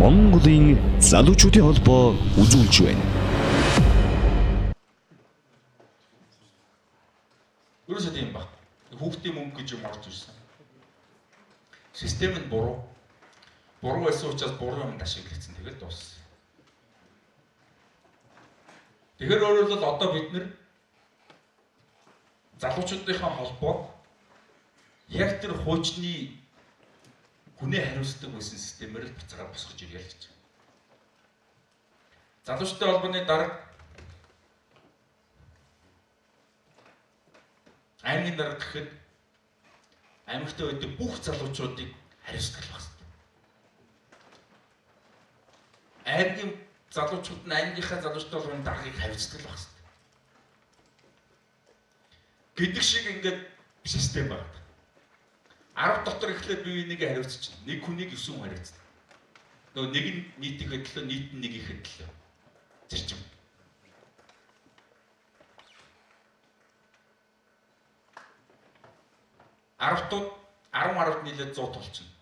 Монголын залуучуудын холбоо үзүүлж байна. Ерөөсөө тийм баг. Хүүхдийн мөнгө гэж юм орж ирсэн. Систем нь буруу. Буруу байсан учраас буруу юмд ашиглагдсан. Тэгэл дууссан. Тэгэхээр өөрөөр хэлбэл одоо бид нэр залуучуудынхаа холбоог яг тэр хуучны хүнээ хариуцдаг байсан системээр л буцаагаад босгож ирье л гэж. Залуучдын холбооны дарга аймгийн дарга гэхэд аймагтай байдаг бүх залуучуудыг хариуцдаг байх хэрэгтэй. Аймгийн залуучууд нь аймгийнхаа залуучдын холбооны даргаыг хариуцдаг байх хэрэгтэй. Гэдэг шиг ингээд систем байна. 10 дотор эхлээд бие биенийг хариуцчих. Нэг хүнийг 9 хүн хариуцдаг. Нөгөө нэг нь нийтийнхээ төлөө, нийт нь нэгийнхээ төлөө. Зарчим. Аравтууд 10 10-д нийлээд 100 тулчихна.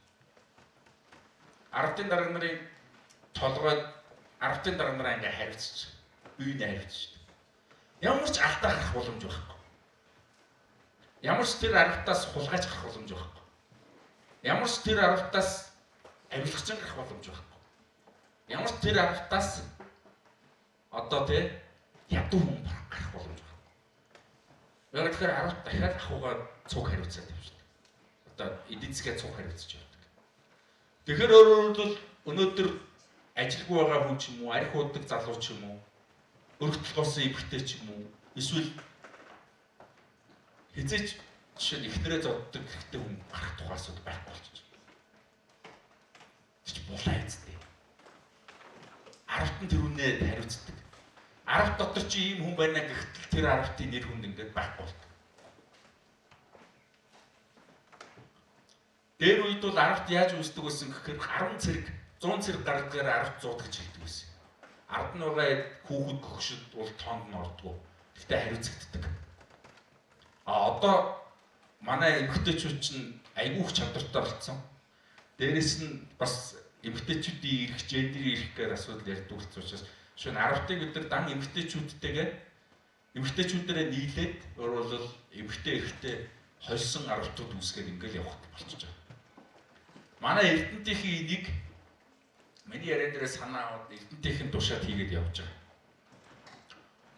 10-ын дарга нарын толгойд 10-ын дарга нараа ингээ хариуцчих. Бие биенээ хариуцчих. Ямар ч алдаа гарах боломж байхгүй. Ямар ч тэр 10-таас хулгайч гарах боломж байхгүй. Ямар ч тэр 10-таас авилгачин гарах боломж байхгүй. Ямар ч тэр 10-таас одоо тий ядуу хүн гарах боломж байхгүй. Яг тэгэхээр 10 дахиад ахуйгаа цуг хариуцаад явчихдаг. Одоо эдийн засгаа цуг хариуцж явдаг. Тэгэхээр өөрөөр хэлбэл өнөөдөр ажилгүй байгаа хүн ч юм уу, арх уудаг залуу ч юм уу, өргөтөл болсон эмэгтэй ч юм уу, эсвэл хизээч жишээ нь эхнэрээ зоддог хэрэгтэй хүн гарах тухай асуудал байхгүй болчих. Тэр чи булаа эцтэй. 10-т нь тэр хүнээ хариуцдаг. 10 дотор чи ийм хүн байна гэхтэл тэр 10-ын нэр хүнд ингээд байхгүй болдог. Дээр үед бол 10-т яаж үүсдэг байсан гэхээр 10 цэрэг 100 цэрэг гаргагаар 10-т 100 гэж хэлдэг байсан. Ард нь байгаа хүүхэд хөгшөд бол тоонд нь ордгоо. Гэхдээ хариуцагддаг. А одоо манай эмэгтэйчүүд чинь айгүй их чадвартай болсон. Дээрэс нь бас эмэгтэйчүүдийн эрх, гендерийн эрх гэдэг асуудал ярьдаг болсон учраас шөнө 10-ыг бид нар дан эмэгтэйчүүдтэйгээ эмэгтэйчүүдээрээ нийлээд өөрөөр хэлбэл эмэгтэй эрхтэй хольсон 10-тууд үүсгээд ингээл явах болчихж байгаа. Манай Эрдэнтийн энийг миний яриан дээрээ санаа аваад Эрдэнтийн тушаад хийгээд явж байгаа.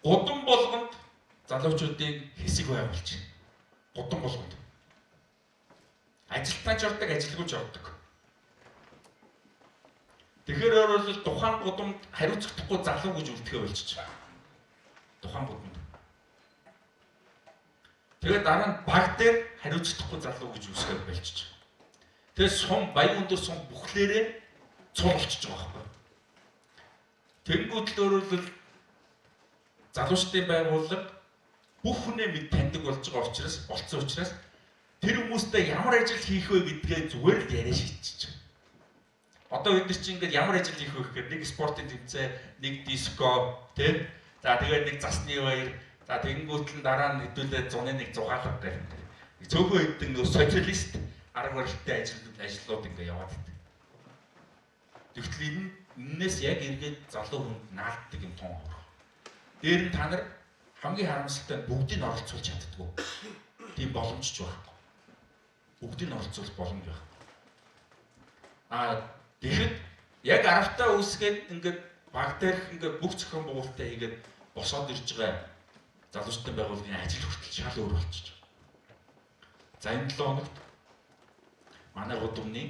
Гудам болгонд залуучуудын хэсэг байгуулж. Гудам болгонд. Ажилтнаач ордог, ажилгүйч ордог. Тэгэхээр өөрөөр хэлбэл тухайн гудамд хариуцагдахгүй залуу гэж үлдэхээ болчих. Тухайн гудамд. Тэгээд дараа нь баг дээр хариуцагдахгүй залуу гэж үүсгээд болчих. Тэгээд сум баян өндөр сум бүхлээрээ цул болчихж байгаа байхгүй. Тэнгүүд л өөрөөр хэлбэл залуучдын байгууллага бүх хүнээ мэд таньдаг болж байгаа учраас болцсон учраас тэр хүмүүстэй ямар ажил хийх вэ гэдгээ зүгээр л яриа шийдчихэж байгаа. Одоо бид нар чинь ингээд ямар ажил хийх вэ гэхээр нэг спортын тэмцээн, нэг диско, тий? За тэгээд нэг засны баяр, за тэгэнгүүт л дараа нь хэдүүлээ зуны нэг зугаалга гэх юм. Цөөхөн хэдэн нөө социалист арга барилтай ажлууд ингээд яваад байдаг. Тэгтэл энэ энээс яг эргээд залуу хүнд наалддаг юм тун авах. Дээр нь та нар хамгийн харамсалтай нь бүгдийг нь оролцуулж чаддгүй. Тийм боломж ч байхгүй. Бүгдийг нь оролцуулах боломж байхгүй. А тэгэхэд яг 10-таа үүсгээд ингээд баг дээрх ингээд бүх зохион байгуулалтаа хийгээд босоод ирж байгаа залуучдын байгууллагын ажил хүртэл шал өөр болчихж байгаа. За энэ 7 хоногт манай гудамны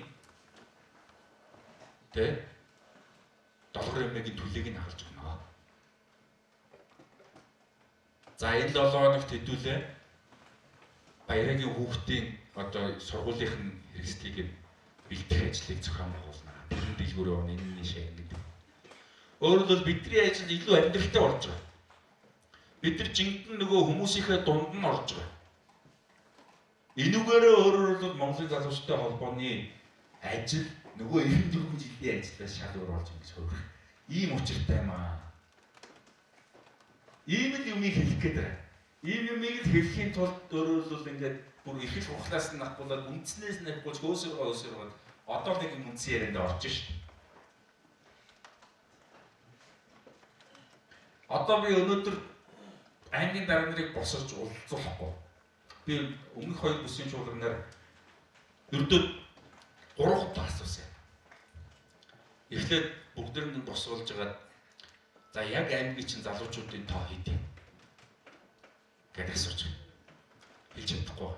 тэ долгор эмээгийн түлийг нь хагалж өгнө. За энэ 7 хоногт хэдүүлээ Баярагийн хүүхдийн одоо сургуулийнх нь хэрэгслийг бэлтгэх ажлыг зохион байгуулна. Тэрэн дэлгүүр явна, энэ шагна гэдэг. Өөрөөр хэлбэл бидний ажил илүү амьдралтай болж байгаа. Бид нар жинхэнэ нөгөө хүмүүсийнхээ дунд нь орж байгаа. Энүүгээрээ өөрөөр хэлбэл Монголын залуучтай холбооны ажил нөгөө 94 жилийн ажлаас шал өөр болж ингэж хувирах. Ийм учиртай юм аа. Ийм л юмыг хэлэх гээд байна. Ийм юмыг л хэлэхийн тулд өөрөөр хэлбэл ингээд бүр их л хухлаас нь авахгүйгээр үндснээс нь авахгүйж хөөсөргөө одоо нэг юм үндсэн ярианд орж шít. Одоо би өнөөдөр аймгийн дарга нарыг босгож уулзуулахгүй. Би өмнөх хоёр бүсийн чуулганаар ердөө 3 удаа асуусан. Эхлээд бүгд нь босгуулж хагаад за яг аймгийн чинь залуучуудын тоо хэд юм гэдээ асууж байгаа. Хэлж чадахгүй.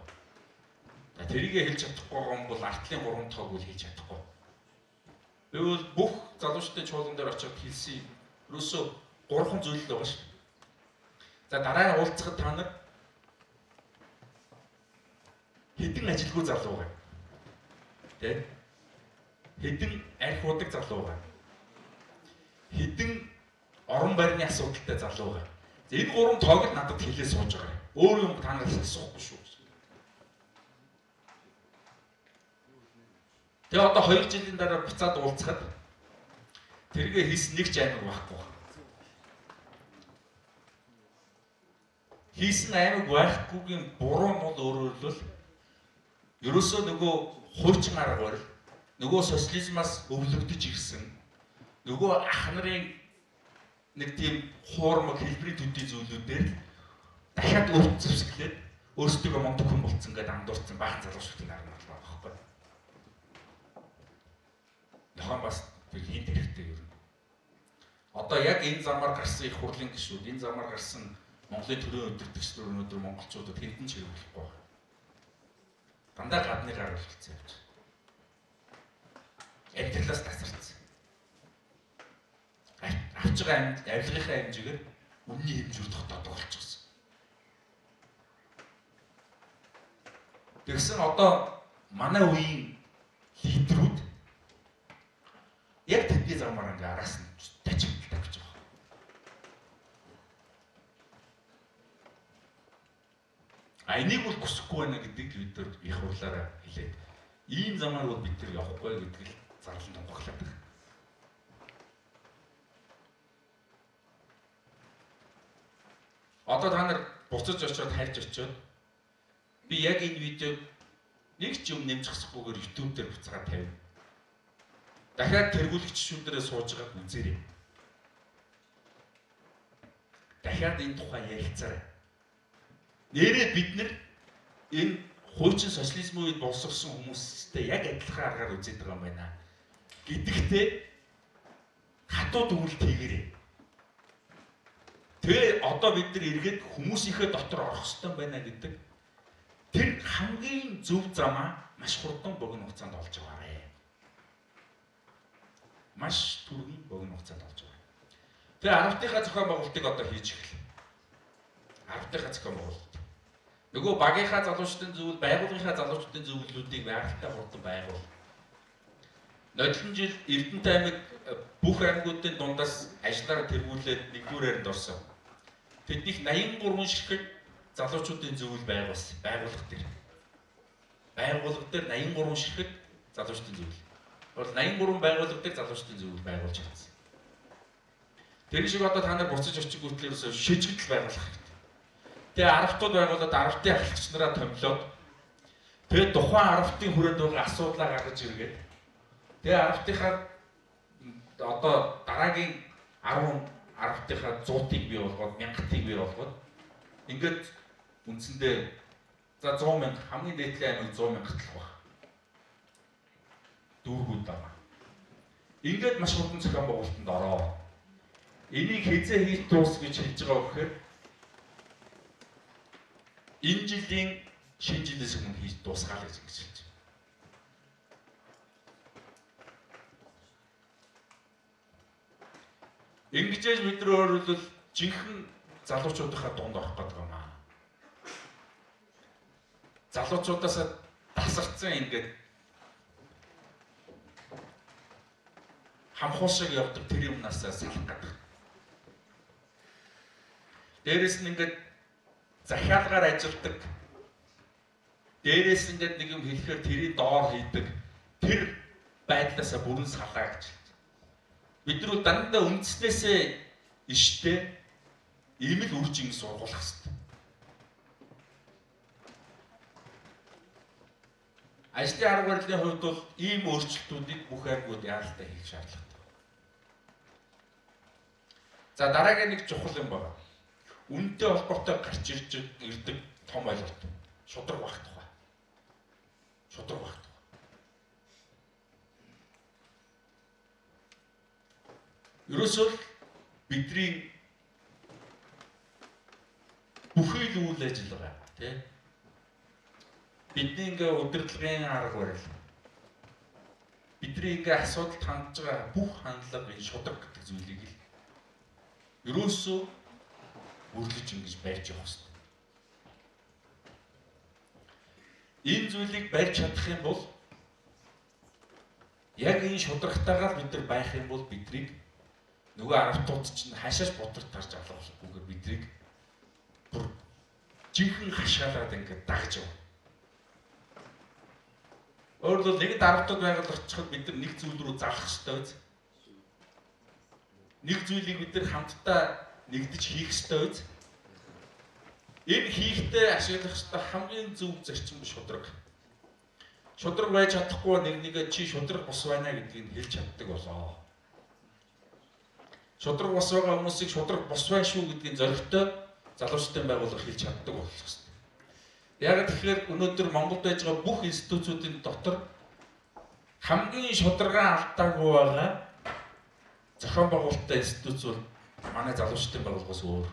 За тэрийгэ хэлж чадахгүй байгаа юм бол артлын 3 тоог үл хэлж чадахгүй. Би бол бүх залуучдын чуулган дээр очиод хэлсэн. Ерөөсөө 3 зүйл л байгаа шүү. За дараа нь уулзахад та нар хэдэн ажилгүй залуу байгаа. Тэ? Хэдэн арх удаг залуу байгаа. Хэдэн орон байрны асуудалтай залуу байгаа. За энэ 3 тоог л надад хэлээ сууж байгаа. Өөр юм та нараас асуухгүй шүү. Тэгээ одоо 2 жилийн дараа буцаад уулзахад тэргээ хийсэн нэг ч аймаг байхгүй. Хийсэн аймаг байхгүйгийн буруу нь бол өөрөөр хэлбэл ерөөсөө нөгөө хуучин арга барил, нөгөө социализмаас өвлөгдөж ирсэн нөгөө ах нарын нэг тийм хуурмаг хэлбэрийн төдий зүйлүүдээр дахиад өвт зэвсгэлээд өөрсдийгөө мундаг хүн болцсон гэдээ андуурсан баахан залуучуудын арга барил байгаа байхгүй. Нохоон бас тэр хинт хэрэгтэй юм. Одоо яг энэ замаар гарсан их хурлын гишүүд, энэ замаар гарсан Монголын төрийн удирдагч нар өнөөдөр монголчуудад хэдэн ч хэрэг болохгүй байна. Дандаа гадны гар болцсон явж. Амьдралаас тасарсан. Авч байгаа авилгынхаа хэмжээгээр үнний хэмжүүр тогтоодог болчихсон. Тэгсэн одоо манай үеийн лидерүүд яг тэдний замаар ингээ араас нь тачигддаг гэж байгаа. А энийг бол хүсэхгүй байна гэдгийг бид нар их хурлаараа хэлээд ийм замаар бол бид нар явахгүй гэдгийг л зарлан тунхаглаад байна. Одоо та нар буцаж очиод харж очиод би яг энэ видеог нэг ч юм нэмж хасахгүйгээр YouTube дээр буцаад тавина. Дахиад тэргүүлэгчдүүдээрээ сууж байгаад үзээрэй. Дахиад энэ тухай ярилцаарай. Нэрээ бид нар энэ хуучин социализмын үед боловсрсон хүмүүстэй яг адилхан аргаар үзээд байгаа юм байна гэдэгтээ хатуу дүгнэлт хийгээрэй. Тэгээ одоо бид нар эргээд хүмүүсийнхээ дотор орох ёстой байна гэдэг тэр хамгийн зөв замаа маш хурдан богино хугацаанд олж аваарай. Маш түргэн богино хугацаанд олж аваарай. Тэгээ 10-ынхаа зохион байгуулалтыг одоо хийж эхэлнэ. 10-ынхаа зохион байгуулалт. Нөгөө багийнхаа залуучдын зөвлөл, байгууллагынхаа залуучдын зөвлөлүүдийг байгальтай хурдан байгуул. Ноднин жил Эрдэнэт аймаг бүх аймагуудын дундаас ажиллаар тэргүүлээд нэгдүгээр хайранд орсон. Тэднийх 83 ширхэг залуучуудын зөвлөл байгуулсан. Байгууллага дээр. Байгууллага дээр 83 ширхэг залуучдын зөвлөл. Бол 83 байгууллага дээр залуучдын зөвлөл байгуулж чадсан. Тэр шиг одоо та нар буцаж очих гүтлээрээс шижигдэл байгуулах хэрэгтэй. Тэгээ 10-тууд байгуулад 10-тын ахлагч нараа томилоод тэгээ тухайн 10-тын хүрээнд байгаа асуудлаа гаргаж иргээд тэгээ 10-тынхаа одоо дараагийн 10 10-тынхаа 100-ыг бий болгоод 1000-ыг бий болгоод ингээд үндсэндээ за 100 мянга хамгийн дээдлийн аймаг 100 мянга талах баг. Дүүргүүд даа. Ингээд маш хурдан зохион байгуулалтанд ороо. Энийг хэзээ хийж дуус гэж хэлж байгаа вэ гэхээр энэ жилийн шинэ жилээс өмнө хийж дуусгаал гэж ингэж хэлж байна. Ингэж бид нар өөрөлдөл жинхэнэ залуучуудынхаа дунд орох гэдэг юм аа. Залуучуудаас тасарсан ингээд хамхуу шиг явдаг тэр юмнасаа салах гэдэг. Дээрээс нь ингээд захиалгаар ажилдаг. Дээрээс ингээд нэг юм хэлэхээр тэрийг доор хийдэг. Тэр байдлаасаа бүрэн салаа гэж. Бид нар дандаа үндснээсээ иштэй ийм л үр жинс ургуулах хэрэгтэй. Ажлын арга барилын хувьд бол ийм өөрчлөлтүүдийг бүх аймагуд яаралтай хийх шаардлагатай. За дараагийн нэг чухал юм байна. Үнэтэй холбоотой гарч ирж ирдэг том ойлголт. Шудраг байх тухай. Шудраг байх тухай. Ерөөсөө бидний бүхий л үйл ажиллагаа тий. Бидний ингээ удирдлагын арга барил. Бидний ингээ асуудалд хандж байгаа бүх хандлага энэ шудраг гэдэг зүйлийг л ерөөсөө өрлөж ингэж барьж явах хэрэгтэй. Энэ зүйлийг барьж чадах юм бол яг энэ шудрагтайгаар бид нар байх юм бол бидрийг нөгөө аравтууд чинь хашааш бутарт тарж алга болохгүйгээр бидрийг бүр жинхэнэ хашаалаад ингээд дагж явна. Өөрөлдвөл нэг дарамтууд байгаль очиход бид нар нэг зүйл рүү залах ёстой биз? Нэг зүйлийг бид нар хамтдаа нэгдэж хийх ёстой биз? Энэ хийхдээ ашиглах ёстой хамгийн зөв зарчим шудраг. Шудраг байж чадахгүй нэг нэгэ чи шудраг бус байна гэдгийг хэлж чаддаг болоо. Шудраг бус байгаа хүмүүсийг шудраг бус байна шүү гэдгийг зоригтой залуучдын байгууллага хэлж чаддаг болох ёстой. Яг тэгэхээр өнөөдөр Монголд байж байгаа бүх институтуудын дотор хамгийн шударгаа алдаагүй байгаа зохион байгуулалттай институт бол манай залуучдын байгууллагаас өөр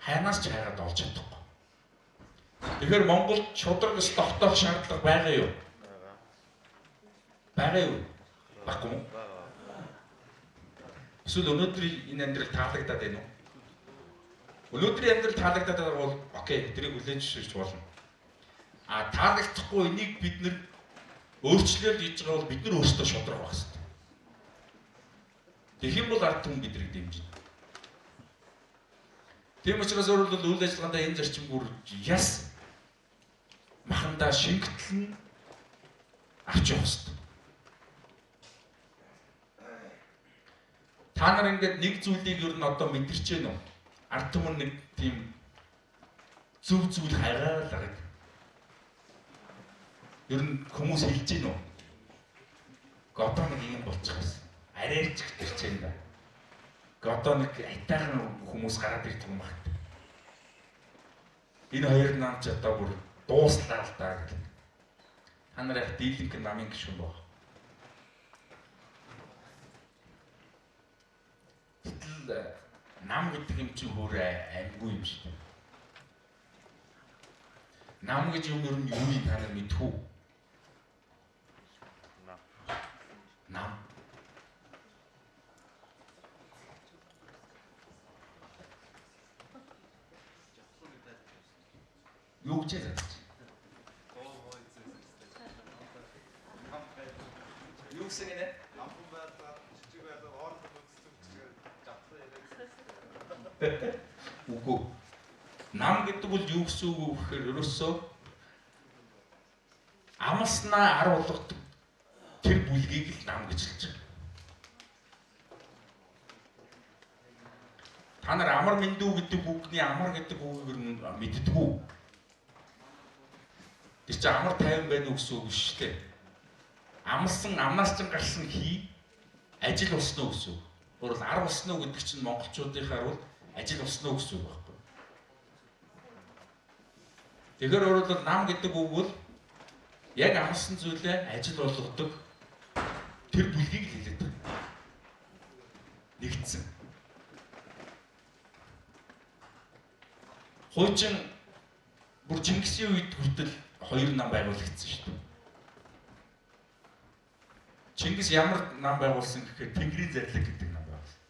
хайнаас ч хайгаад олж чадахгүй. Тэгэхээр Монголд шударга ёс тогтоох шаардлага байгаа юу? Байгаа юу? Баггүй юм уу? Эсвэл өнөөдөр энэ амьдрал таалагдаад байна уу? Өнөөдрийн амьдрал таалагдаад байгаа бол окей, тэрийг хүлээж зөвшөөрч болно. А таалагдахгүй энийг бид нэр өөрчлөлт хийж байгаа бол бид нар өөрсдөө шудраг байх хэрэгтэй. Тэгэх юм бол ард түмэн биднийг дэмжинэ. Тийм учраас өөрөлдөл үйл ажиллагаандаа энэ зарчим бүр яс махандаа шингэтэл нь авч явах хэрэгтэй. Та нар ингээд нэг зүйлийг ер нь одоо мэдэрч гэнэ үү? Ард түмэн нэг тийм зөв зүйл хайгаал байгаа. Ер нь хүмүүс хэлж гэнэ үү? Одоо нэг юм болчих байсан. Арайч гэтэрч юм да. Одоо нэг айтайхан хүмүүс гараад ирдэг юм байна. Энэ хоёр нам ч одоо бүр дууслаа л да гэх. Та нар яг дийлэнх намын гишүүн баг. Гэтэл нам гэдэг юм чинь хөөр амгүй юм шиг. Нам гэж юм ер нь юу юм та нар мэдэх үү? Нам. Юу гэж хэлж? Юу гэсэн гинэ? Намхан байлаа, жижиг байлаа, хоорондоо үздэг чигээр жавхлан яриаг. Үгүй. Нам гэдэг бол юу гэсэн үг вэ гэхээр ерөөсөө амласнаа ар болгодог тэр бүлгийг л нам гэж хэлж байгаа. Та нар амар мэндүү гэдэг үгний амар гэдэг үгийг мэддэг үү? Тэр чинь амар тайван байна уу гэсэн үг биш үү? Амлсан амнаас чинь гарсан хий ажил болсон уу гэсэн үг. Өөрөлд ар болсон уу гэдэг чинь монголчуудынхаар бол ажил болсон уу гэсэн үг байхгүй. Тэгэхээр өөрөлд нам гэдэг үг бол яг амлсан зүйлээ ажил болгодог тэр бүлгийг л хэлээд байгаа. Нэгдсэн. Хуучин бүр Чингисийн үед хүртэл хоёр нам байгуулагдсан шүү дээ. Чингис ямар нам байгуулсан гэхээр Тэнгэрийн зарлиг гэдэг нам байгуулсан.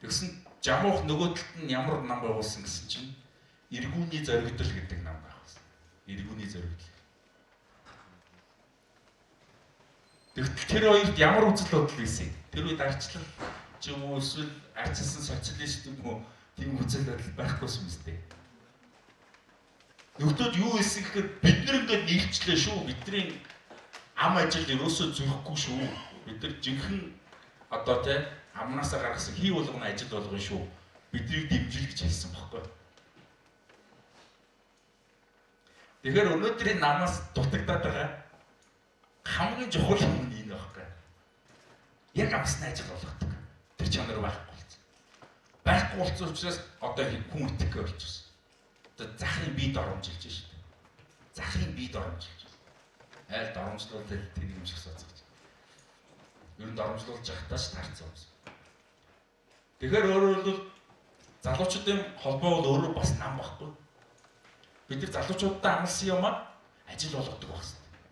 Тэгсэн Жамуух нөгөө талд нь ямар нам байгуулсан гэсэн чинь Эргүүний зоригдол гэдэг нам байгуулсан. Эргүүний зоригдол. Тэгтэл тэр хоёрт ямар үзэл бодол байсан юм? Тэр үед арчлал ч юм уу эсвэл арчилсан социалист юм уу тийм үзэл бодол байхгүйсэн юм зү. Нөхдүүд юу хэлсэн гэхээр бид нар ингээд нийлчлээ шүү. Бидний ам ажил ерөөсөө зөрөхгүй шүү. Бид нар жинхэнэ одоо тий амнаасаа гаргасан хий болгоно ажил болгоно шүү. Биднийг дэмжил гэж хэлсэн баггүй. Тэгэхээр өнөөдрийн намаас дутагдаад байгаа хамгийн чухал юм нь энэ баггүй. Яг амсны ажил болгодог. Тэр Тэр чанар байхгүй болсон. Байхгүй болсон учраас одоо хүн итгэхгүй болчихсон. Одоо захын бие доромжилж шээ. Захын бие доромжилж. Айл доромжлуул тэр юм шиг сууцгааж. Ер нь доромжлуулж явахдаа ч таарсан юм. Тэгэхээр өөрөөр хэлбэл залуучуудын холбоо бол өөрөө бас нам байхгүй. Бид нар залуучуудаа амлсан юм аа ажил болгодог байх хэрэгтэй.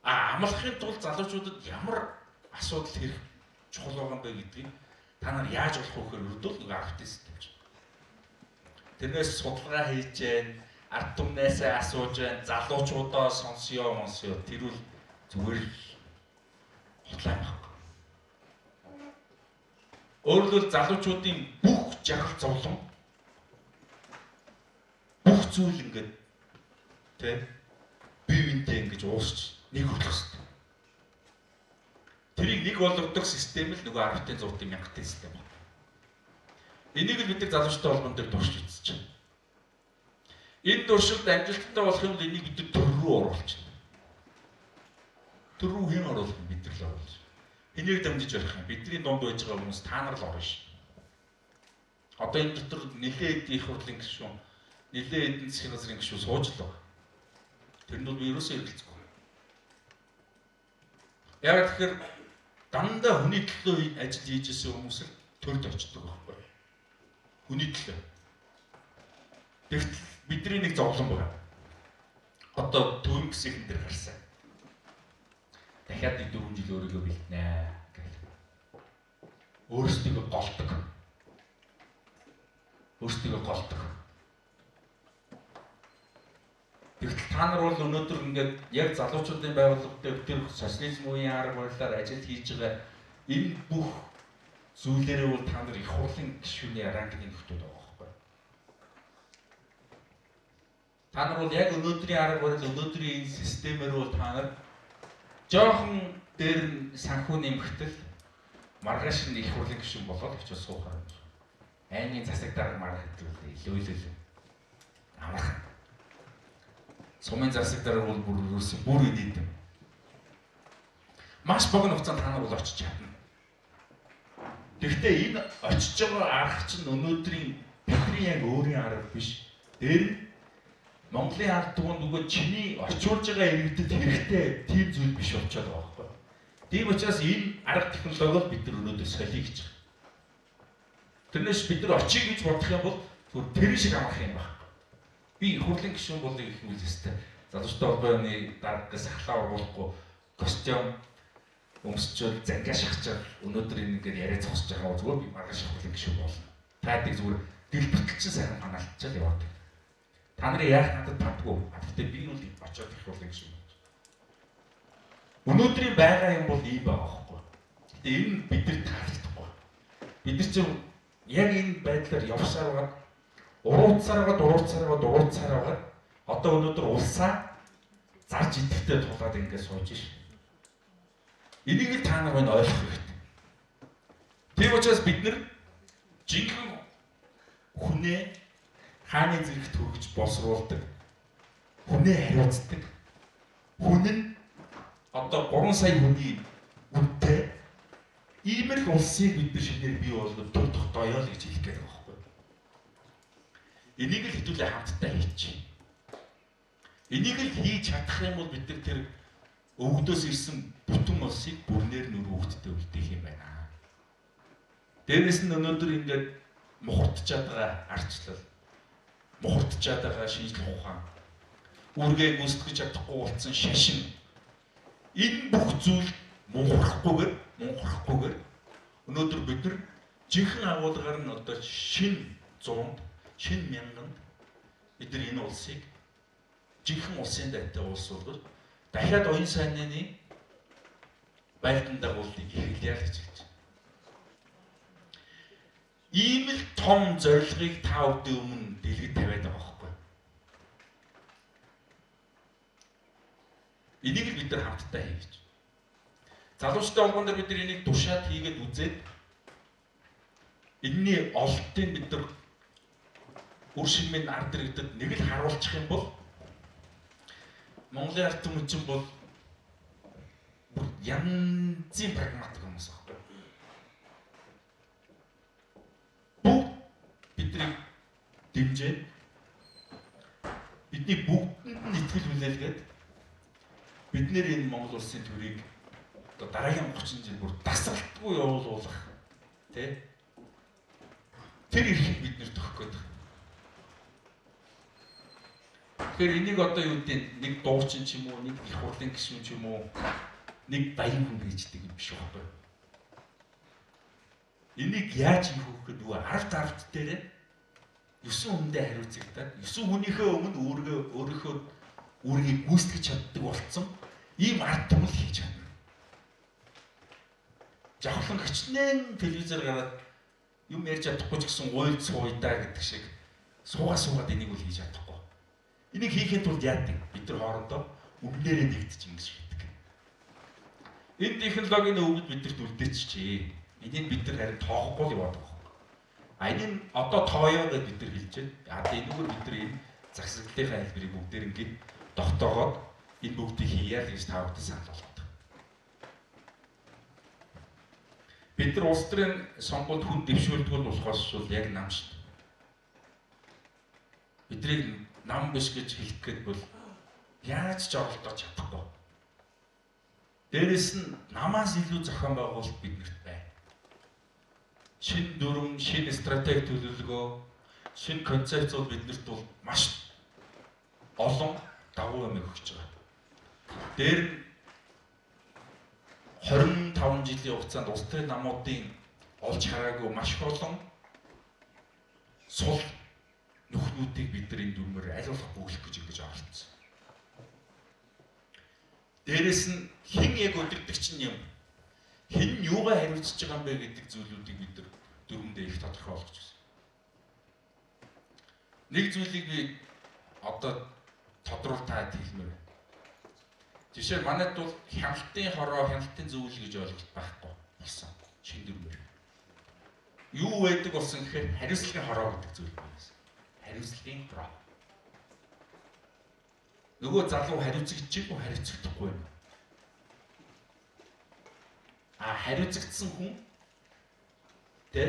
А амлахын тулд залуучуудад ямар асуудал хэрэг чухал байгаа юм бэ гэдгийг та нар яаж болох вэ гэхээр өрдөл нэг аргатай систем чинь. Тэрнээс судалгаа хийж гэн, ард түмнээсээ асууж гэн, залуучуудаа сонсё, монсё тэрүүл зүгээр л худлаа байхгүй. Өөрөлдөл залуучуудын бүх жаргал зовлон бүх зүйл ингээд тэ бие биентэй ингэж уусч нэг болох хэрэгтэй. Тэрийг нэг болгодог систем л нөгөө 10-ын 100-ын мянгатын систем байна. Энийг л бид нар залуучтай холбоон дээр туршиж үзэж байна. Энэ туршилт амжилттай болох юм бол энийг бид нар төр рүү оруулчихна. Төр рүү хэн оруулах юм? Бид нар л оруулах. Хэнийг дамжиж орох юм? Бидний дунд байж байгаа хүмүүс та нар л орно ш. Одоо энэ дотор нэлээд их хурлын гишүүн, нэлээд эдийн засгийн газрын гишүүн сууж л байгаа. Тэр нь бол би ерөөсөө эргэлзэхгүй. Яг тэгэхээр дандаа хүний төлөө ажил хийж исэн хүмүүс л төрд очдог байхгүй. Хүний төлөө. Тэгтэл бидний нэг зовлон байна. Одоо төвөн гисийн дээр гарсан. Дахиад нэг 4 жил өөрийгөө бэлтнэ гэл. Өөрсдийгөө голдог. Өөрсдийгөө голдог. Тэгтэл та нар бол өнөөдөр ингээд яг залуучуудын байгууллага дээр тэр социализм үеийн арга барилаар ажил хийж байгаа энэ бүх зүйлээрээ бол та нар их хурлын гишүүний рангийн нөхдүүд байгаа байхгүй. Та нар бол яг өнөөдрийн арга барил, өнөөдрийн энэ системээр бол та нар жоохон дээр нь санхүү нэмэгтэл маргааш нь их хурлын гишүүн болоод очиж суухаар юм. Аймгийн засаг дарга марга гэдэг үл илүү л амархан. Сумын засаг дарга бол бүр ерөөсөн бүр инээдэм. Маш богино хугацаанд та нар бол очиж чадна. Гэхдээ энэ очиж байгаа арга чинь өнөөдрийн бидний яг өөрийн арга биш. Дээр нь Монголын ард түмэнд нөгөө чиний орчуулж байгаа иргэдэд хэрэгтэй тийм зүйл биш болчиход байгаа байхгүй. Тийм учраас энэ арга технологиг бид нар өнөөдөр солиё гэж байгаа. Тэрнээс бид нар очие гэж бодох юм бол зүгээр тэр шиг амарх юм байна. Би их хурлын гишүүн болъё гэх юм бол өстэй. Залуучтай холбооны даргаас сахлаа ургуулахгүй костюм өмсчөөл зангаа шахачаад өнөөдөр энэ ингээд яриа зогсож байгаа зүгээр би маргааш их хурлын гишүүн болно. Таадыг зүгээр дэлбэртэл чинь сайхан панаалтчаал яваад. Та нарын яах надад татгүй. Гэхдээ би бол очиод их хурлын гишүүн болж. Өнөөдрийн байгаа юм бол ийм байгаа байхгүй. Гэтэ энэ бидэрт таалагдахгүй. Бид нар чинь яг энэ байдлаар явсаар байгаа уруутсаар байгаа одоо өнөөдөр улсаа зарж идэвхтэй тулаад ингээд сууж ш. Энийг л та нар байна ойлгох хэрэгтэй. Тийм учраас бид нар жинхэнэ хүнээ хааны зэрэгт хөргөж боловсруулдаг, хүнээ хариуцдаг. Хүн нь одоо 3 сая хүний үнэтэй иймэрхүү улсыг бид нар шинээр бий болгож төр тогтооё л гэж хэлэх гээд байгаа байхгүй. Энийг л хэдүүлээ хамтдаа хийчих. Энийг л хийж чадах юм бол бид нар тэр өвгдөөс ирсэн бүтэн улсыг бүрнээр нүр хүүхдтэй үлдээх юм байна. Дээрээс нь өнөөдөр ингээд мухардчаад байгаа ардчлал, мухардчаад байгаа шинжлэх ухаан, үүргээ гүйцэтгэж чадахгүй болсон шашин, энэ бүх зүйл мунхарахгүйгээр өнөөдөр бид нар жинхэнэ агуулгаар нь одоо шинэ зуунд, шинэ мянганд бид нар энэ улсыг жинхэнэ улсын дайтай улс болгож дахиад оюун сайнны байлдан дагуултыг эхэлье л гэж хэлж байна. Ийм л том зорилгыг та бүдний өмнө дэлгэд тавиад байгаа байхгүй. Энийг л бид нар хамтдаа хийж. Залуучтай холбоон дээр бид нар энийг туршаад хийгээд үзээд энэний ололтыг бид нар үр шимийн ард иргэдэд нэг л харуулчих юм бол Монголын ард түмэн чинь бол бүр янзын прагматик хүмүүс байхгүй. дэмжиж бидний бүгдэнд нь итгэл хүлээлгээд бид нэр энэ Монгол улсын төрийг одоо дараагийн 30 жил бүр дасгалтгүй явуулах тий тэр эрхийг бид нэр тохих гээд байна. Тэгэхээр энийг одоо юу гэдэг нэг дуучин ч юм уу, нэг их хурлын гишүүн ч юм уу, нэг баян хүн хийждэг юм биш байхгүй. Энийг яаж хийх вэ гэхэд нөгөө 10 дээрээ 9 хүндээ хариуцагдаад 9 хүнийхээ өмнө өөрийнхөө үүргийг гүйцэтгэж чаддаг болцсон ийм ард түмэл хийж чадна. Жавхлан хичнээн телевизээр гараад юм ярьж чадахгүй ч гэсэн уйл сууя гэдэг шиг суугаад энийг үл хийж чадахгүй. Энийг хийхин тулд яадаг? Бид нар хоорондоо өмнөөрээ нэгдэж ингэж хийдэг. Энэ технологийн өвгөд бидэрт үлдээчихжээ. Энийг бид нар харин тоохгүй л яваад байгаа. А энэ нь одоо тооёо гэж бид нар хэлж байна. А энэгээр бид нар энэ засаглалынхаа хэлбэрийг бүгдээр ингээд тогтоогоод энэ бүгдийг хийе л гэж та бүхэнд санал болгоод. Бид нар улс төрийн сонгуульд хүн дэвшүүлдэг нь болохоос бол яг нам шүү дээ. Биднийг нам биш гэж хэлэх гээд бол яаж ч оролдож чадахгүй. Дээрэс нь намаас илүү зохион байгуулалт биднэрт байна. Шинэ дүрм, шинэ стратеги төлөвлөгөө, шинэ концепц бол биднэрт бол маш олон дагуу юм өгч байгаа. Дээр нь 25 жилийн хугацаанд улс төрийн намуудын олж хараагүй маш их олон сул нөхнүүдийг бид нар энэ дүрмээр аль болох бөглөх гэж ингэж оролцсон. Дээрэс нь хэн яг өдөрдөгч нь юм, хэн нь юугаа хариуцж байгаа юм бэ гэдэг зүйлүүдийг бид нар дүрмдээ их тодорхой болгож байна. Нэг зүйлийг би одоо тодруул таад хэлмээр байна. Жишээ нь манайд бол хяналтын хороо, хяналтын зөвлөл гэж ойлголт байхгүй болсон шинэ дүрмээр. Юу байдаг болсон гэхээр хариуцлагын хороо гэдэг зүйл байсан. Хариуцлагын хороо. Нөгөө залуу хариуцагдчих үү, хариуцагдахгүй юм. А хариуцагдсан хүн тэ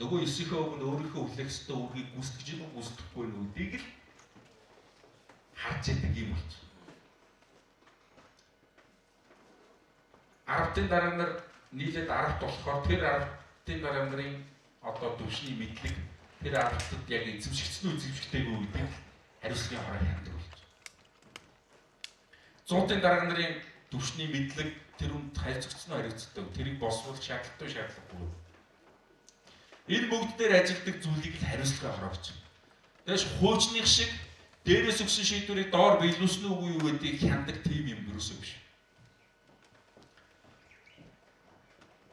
нөгөө 9-ийнхөө өмнө өөрийнхөө хүлээх ёстой үүргийг гүйцэтгэж үү, гүйцэтгэхгүй юм гэдгийг л харж яадаг юм болчих. 10-ын дараа нар нийлээд 10-т болохоор тэр 10-ын дараа нарын одоо төвшний мэдлэг тэр 10-тад яг эзэмшигдсэн үү, эзэмшигдээгүй гэдгийг хариуцлагын хороо хяндаг болж. 100-ын дарга нарын төвшний мэдлэг тэр хүнд хариуцагдсан уу, хариуцагдаагүй, тэрийг босгох шаардлагатай шаардлагагүй. Энэ бүгд дээр ажилдаг зүйлийг л хариуцлагын хороо гэж. Тэгээс хуучных шиг дээрээс өгсөн шийдвэрийг доор биелүүлсэн үгүй юу гэдгийг хяндаг тийм юм ерөөсөө биш.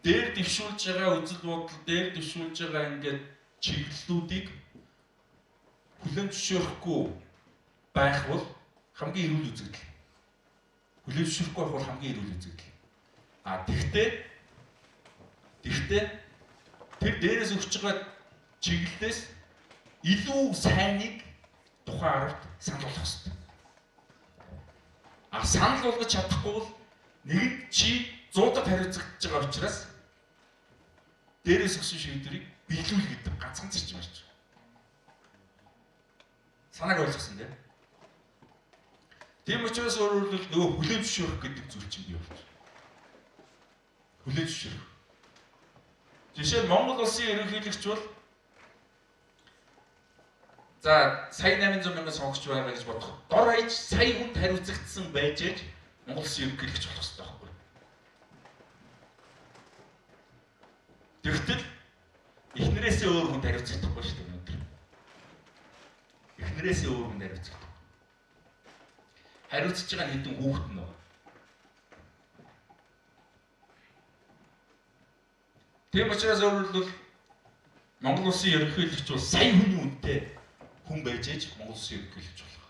Дээр дэвшүүлж байгаа үзэл бодол, дээр дэвшүүлж байгаа ингээд чиглэлүүдийг хүлээн зөвшөөрөхгүй байх бол хамгийн эрүүл үзэгдэл. Хүлээн зөвшөөрөхгүй байх бол хамгийн эрүүл үзэгдэл. А тэгтээ тэр дээрээс өгч байгаа чиглэлээс илүү сайныг тухайн аравт санал болгох хэрэгтэй. А санал болгож чадахгүй бол нэгэнт чи 100-д хариуцагдж байгаа учраас дээрээс өгсөн шийдвэрийг биелүүл гэдэг ганцхан зарчим ярьж байгаа. Санааг ойлгосон тийм. Тийм учраас өөрөөр хэлбэл нөгөө хүлээн зөвшөөрөх гэдэг зүйл чинь бий болж. Хүлээн зөвшөөрөх. Жишээ нь Монгол улсын ерөнхийлөгч бол за сая 800 мянган сонгогч байгаа гэж бодох. Дор хаяж сая хүнд хариуцагдсан байж ээж Монгол улсын ерөнхийлөгч болох хэрэгтэй байхгүй. Тэгтэл эхнэрээсээ өөр хүнд хариуцагдахгүй шүү дээ өнөөдөр. Эхнэрээсээ өөр хүнд хариуцагдахгүй. Хариуцж байгаа нь хэдэн хүүхэд нь байна. Тийм учраас өөрөөр хэлбэл Монгол улсын ерөнхийлөгч бол сая хүний үнэтэй хүн байж ээж Монгол улсын ерөнхийлөгч болох.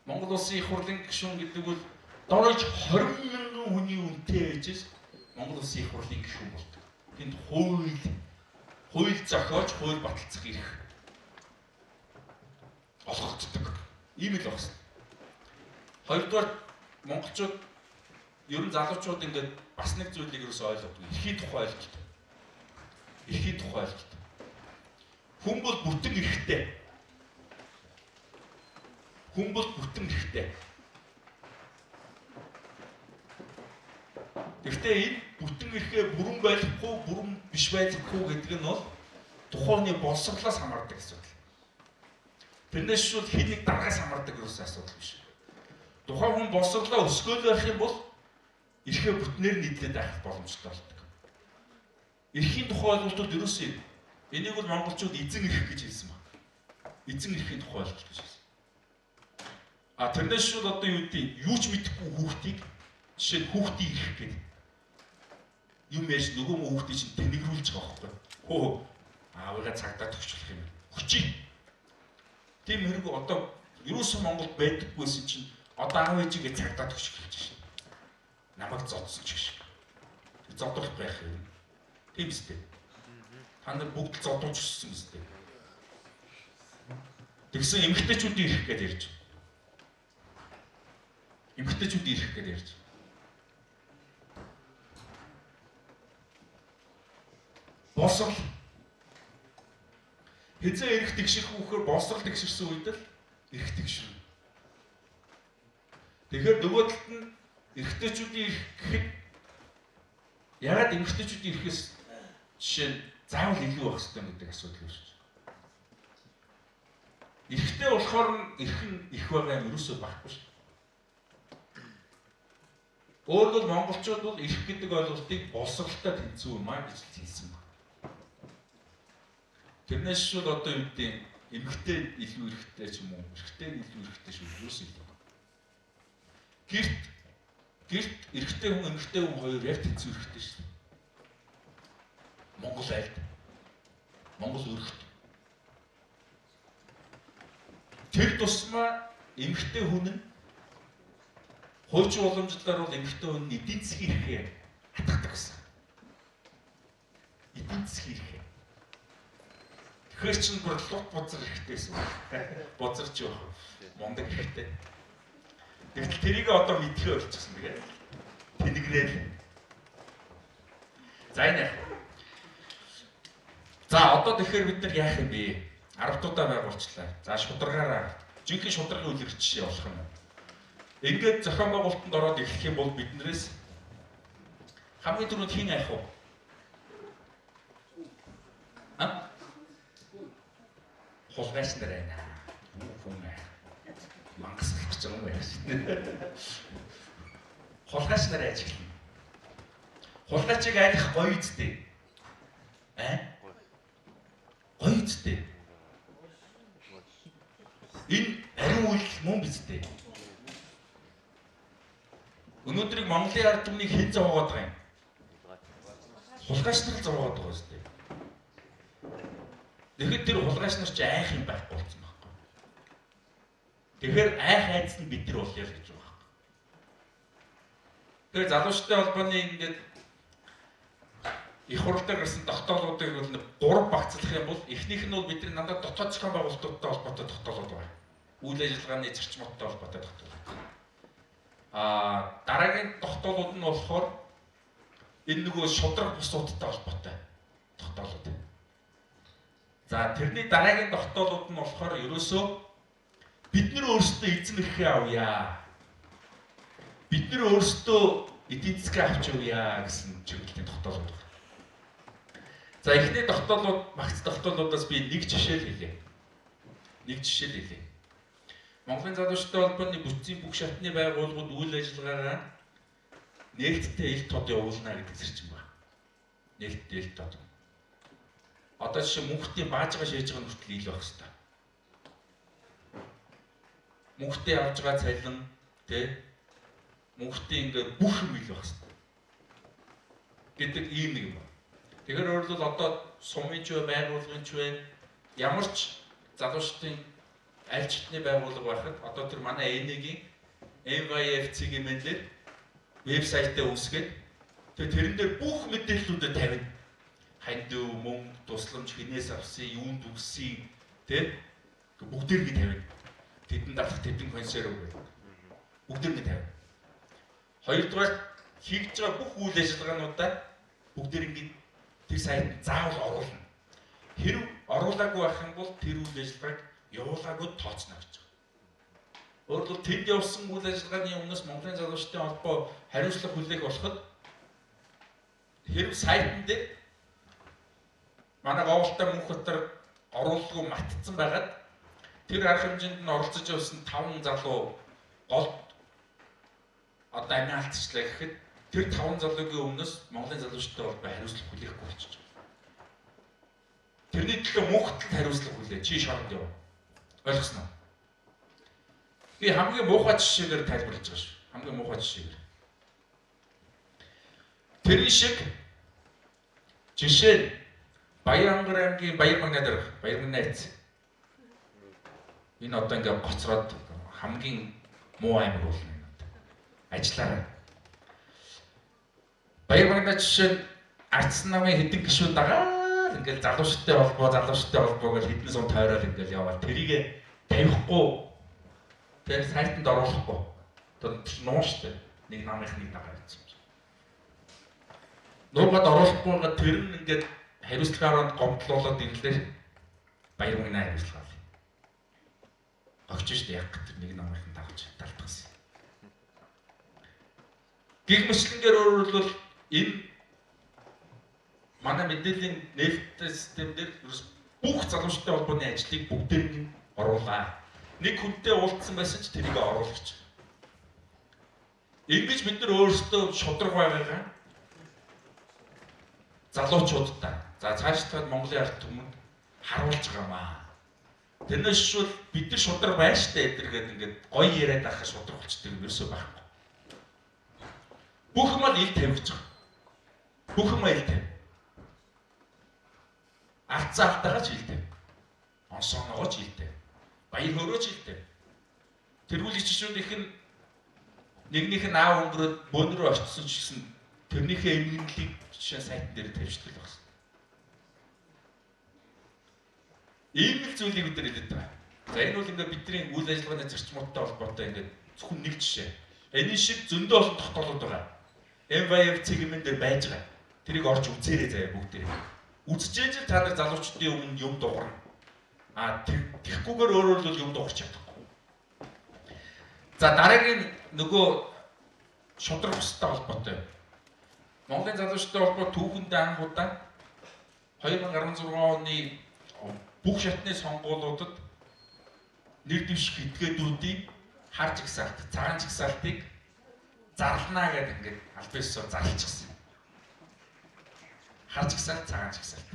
Монгол улсын их хурлын гишүүн гэдэг бол дор хаяж 20 мянган хүний үнэтэй байж ээж Монгол улсын их хурлын гишүүн болдог. Тэнд хууль зохиож, хууль баталцах эрх олгогддог. Ийм л байна. Хоёрдугаар монголчууд ер нь залуучууд ингээд бас нэг зүйлийг ерөөсөө ойлгодог. Эрхийн тухай ойлголт. Эрхийн тухай ойлголт. Хүн бол бүтэн эрхтэй. Хүн бол бүтэн эрхтэй. Гэхдээ энэ бүтэн эрхээ бүрэн байлгахгүй, бүрэн биш байлгахгүй гэдэг нь бол тухайн хүний боловсролоос хамаардаг асуудал. Тэрнээс шууд хэн нэг даргаас хамаардаг ерөөсөн асуудал биш. Тухайн хүн боловсролоо өсгөөл байх юм бол эрхээ бүтнээр нийтлээд байх боломжтой болдог. Эрхийн тухай ойлголтууд ерөөсөө юм. Энийг бол монголчууд эзэн эрх гэж хэлсэн баг. Эзэн эрхийн тухай ойлголт гэж хэлсэн. А тэрнээс шууд одоо юу гэдэг юу ч мэдэхгүй хүүхдийг жишээ нь хүүхдийн эрх гэдэг юм яаж нөгөө хүүхдийг чинь тэнэгрүүлж байгаа байхгүй. Хөө аавыгаа цагдаа төгчлөх юм. Хүчий. Тийм хэрэг одоо ерөөсөн Монголд байдаггүйсэн чинь одоо аав ээжигээ цагдаа төгчлөж шин. Намайг зодсон ч гэж. Зодох байх юм. Тийм үстэй. Та нар бүгд л зодуулж өссөн үстэй. Тэгсэн эмэгтэйчүүдийн эрх гэдээ ярьж. Эмэгтэйчүүдийн эрх гэдээ ярьж. Боловсрол. Хэзээ эрх тэгшэрх үхээр боловсрол тэгшэрсэн үед л эрх тэгшэрнэ. Тэгэхээр нөгөө талд нь эрэгтэйчүүдийн эрх гэхэд ягаад эмэгтэйчүүдийн эрхээс жишээ нь заавал илүү байх ёстой гэдэг асуудал үүсэж байна. Эрэгтэй болохоор нь эрх нь их байгаа юм ерөөсөө байхгүй шүү. Өөрөөр монголчууд бол эрх гэдэг ойлголтыг боловсролтой тэнцүү юм а гэж хэлсэн байна. Тэрнээс шууд одоо юу гэдэг эмэгтэй илүү эрхтэй ч юм уу, эрэгтэй илүү эрхтэй шүү ерөөсөө илүү. Гэрт эрэгтэй хүн эмэгтэй хүн хоёр яг тэнцүү эрхтэй шүү. Монгол айлд. Монгол өрхт. Тэр тусмаа эмэгтэй хүн нь хуучин уламжлалаар бол эмэгтэй хүн нь эдийн засгийн эрхээ хатгадаг гэсэн. Эдийн засгийн эрхээ. Тэгэхээр чинь бүр лут бузар эрхтэй байсан. Бузарч явах мундаг эрхтэй. Тэгтэл тэрийг одоо мэдхээ болчихсон тэгээд. Тэнэгрээл. За энэ яах вэ? За одоо тэгэхээр бид нар яах юм бэ? 10 удаа байгуулчлаа. За шударгаараа жинхэнэ шударгын үлгэр жишээ болох юм. Ингээд зохион байгуулалтанд ороод эхлэх юм бол биднээс хамгийн түрүүнд хэн айх вэ? А? Хулгайч нар байна. Хүн айх. Мангас болох гэж байгаа юм байна. Хулгайч нар айж эхэлнэ. Хулгайчийг айлах гоё үсттэй. Аа? Гоё үсттэй. Энэ ариун үйлдэл мөн биз дээ. Өнөөдрийг Монголын ард түмнийг хэн зовоогоод байгаа юм? Хулгайч нар л зовоогоод байгаа үсттэй. Тэгэхэд тэр хулгайч нар чи айх юм байхгүй болсон байхгүй. Тэгэхээр айх айдас нь бид нар болъё л гэж байгаа байхгүй. Тэгэхээр залуучтай холбооны ингээд их хурал дээр гарсан тогтоолуудыг бол 3 багцлах юм бол эхнийх нь бол бидний дандаа дотоод зохион байгуулалтуудтай холбоотой тогтоолууд байна. Үйл ажиллагааны зарчмуудтай холбоотой тогтоолууд. Дараагийн тогтоолууд нь болохоор энэ нөгөө шудраг бусуудтай холбоотой тогтоолууд. За тэрний дараагийн тогтоолууд нь болохоор ерөөсөө бид нар өөрсдөө эзэн эрхээ авъя. Бид нар өөрсдөө эдийн засгаа авч явъя гэсэн чиглэлийн тогтоолууд байна. За эхний тогтоолууд, багц тогтоолуудаас би нэг жишээ л хэлье. Нэг жишээ л хэлье. Монголын залуучтай холбооны бүтцийн бүх шатны байгууллагууд үйл ажиллагаагаа нээлттэй ил тод явуулна гэдэг зарчим байна. Нээлттэй ил тод. Одоо жишээ мөнхтийн баажгаа шээж байгаа нүртэл ил байх хэвээр. Мөнхтийн авж байгаа цалин тэ мөнхтийн ингээд бүх юм ил байх хэвээр гэдэг ийм нэг юм байна. Тэгэхээр өөрөлдөл одоо сумын ч вэ, байгууллагын ч вэ ямар ч залуучдын аль ч хэдний байгууллага байхад одоо тэр манай ЭНЭ-гийн MYFC гэмээр вебсайтаа үүсгээд тэгээ тэрэн дээр бүх мэдээллүүдэд тавина. Хандив, мөнгө, тусламж хинээс авсан, юунд өгсөн тэ бүгдээргээ тавина. Тэдэнд авах тэдэн консерв гэдэг. Бүгдээргээ тавина. Хоёрдугаар хийж байгаа бүх үйл ажиллагаануудаа бүгдээрээ тэр сайтанд заавал оруулна. Хэрв Оруулаагүй байх юм бол тэр үйл ажиллагааг явуулаагүй тооцно гэж байгаа. Өөрөөр хэлбэл тэнд явсан үйл ажиллагааны өмнөөс Монголын залуучдын холбоо хариуцлага хүлээх болоход хэрв сайтн дээр манай говьлтай Мөнхбатар оруулалгүй мартцсан байгаад тэр арга хэмжээнд нь оролцож явсан 5 залуу голд одоо амиа алдчихлаа гэхэд тэр 5 залуугийн өмнөөс Монголын залуучдын холбоо хариуцлага хүлээхгүй болчихж байгаа. Тэрний төлөө Мөнхөтөл хариуцлага хүлээ. Чи шоронд яв. Ойлгосноо? Би хамгийн муухай жишээгээр тайлбарлаж байгаа шүү. Хамгийн муухай жишээгээр. Тэрэн шиг жишээ нь Баян-Ангар аймгийн Баярмагнаа дээр Баярмагнаа айц. Энэ одоо ингээ гоцроод хамгийн муу аймаг болно энэ. Ажиллаарай. Баярмагнаа жишээ нь Ардсан намын хэдэн гишүүн дагаад ингээл залуучтай холбоо гэж хэдэн сум тойрол ингээл яваал тэрийг тавихгүй тэр сайтанд оруулахгүй. Одоо нуун штэ. Нэг намынхны дагаа гэсэн юм шиг. Нуугаад оруулахгүйгээ тэр нь ингээд хариуцлагаараа гомдлуулад ирлээ. Баярмагнаа хариуцлага. Огч штэ яг тэр нэг намынхан дагаж талтгсан. Гэх мэтлэнгээр өөрөөр хэлбэл энэ манай мэдээллийн нээлттэй систем дээр бүх залуучтай холбооны ажлыг бүгдээр нь оруулаа. Нэг хүнтэй уулзсан байсан ч тэрийг оруулах. Ингэж бид нар өөрсдөө шудраг байгаагаа залуучуудаа за цаашдаа Монголын ард түмэнд харуулж байгаамаа. Тэрнээс шүүл бид нар шудраг байна штэ эдэргээд ингээд гоё яриад байхад шудраг болчдөг юм ерөөсөө байхгүй. Бүх юм л ил тавигдж байгаа. Бүх юм ил тавь. Алдсан алтайгаа ч ил тавь. Онсооногоо ч ил тавь. Баяр хөөрөө ч ил тавь. Тэргүүлэгч шүүд их нь нэгнийх нь аав өнгөрөөд бөөн рүү очсон ч гэсэн тэрнийхээ эмгэнэлийг жишээ сайтн дээр тавьчихдаг л байна. Ийм л зүйлийг бид нар хэлээд байгаа. За энэ бол ингээд бидний үйл ажиллагааны зарчмуудтай холбоотой ингээд зөвхөн нэг жишээ. Энэ шиг зөндөө олон тогтоолууд байгаа. MYF цэгмэн дээр байж байгаа. Тэрийг орж үзээрэй заяа бүгдээрээ. Үзчихээж л та нар залуучдын өмнө юм дуурна. А тэгхгүйгээр өөрөөр л юм дуурч чадахгүй. За дараагийн нөгөө шудраг бустай холбоотой. Монголын залуучдын холбоо түүхэндээ анх удаа 2016 оны бүх шатны сонгуулиудад нэр дэвших этгээдүүдийн хар жагсаалт, цагаан жагсаалтыг зарлана гэдэг ингээд аль биесээр зарлчихсан. Хар жагсаалт, цагаан жагсаалт.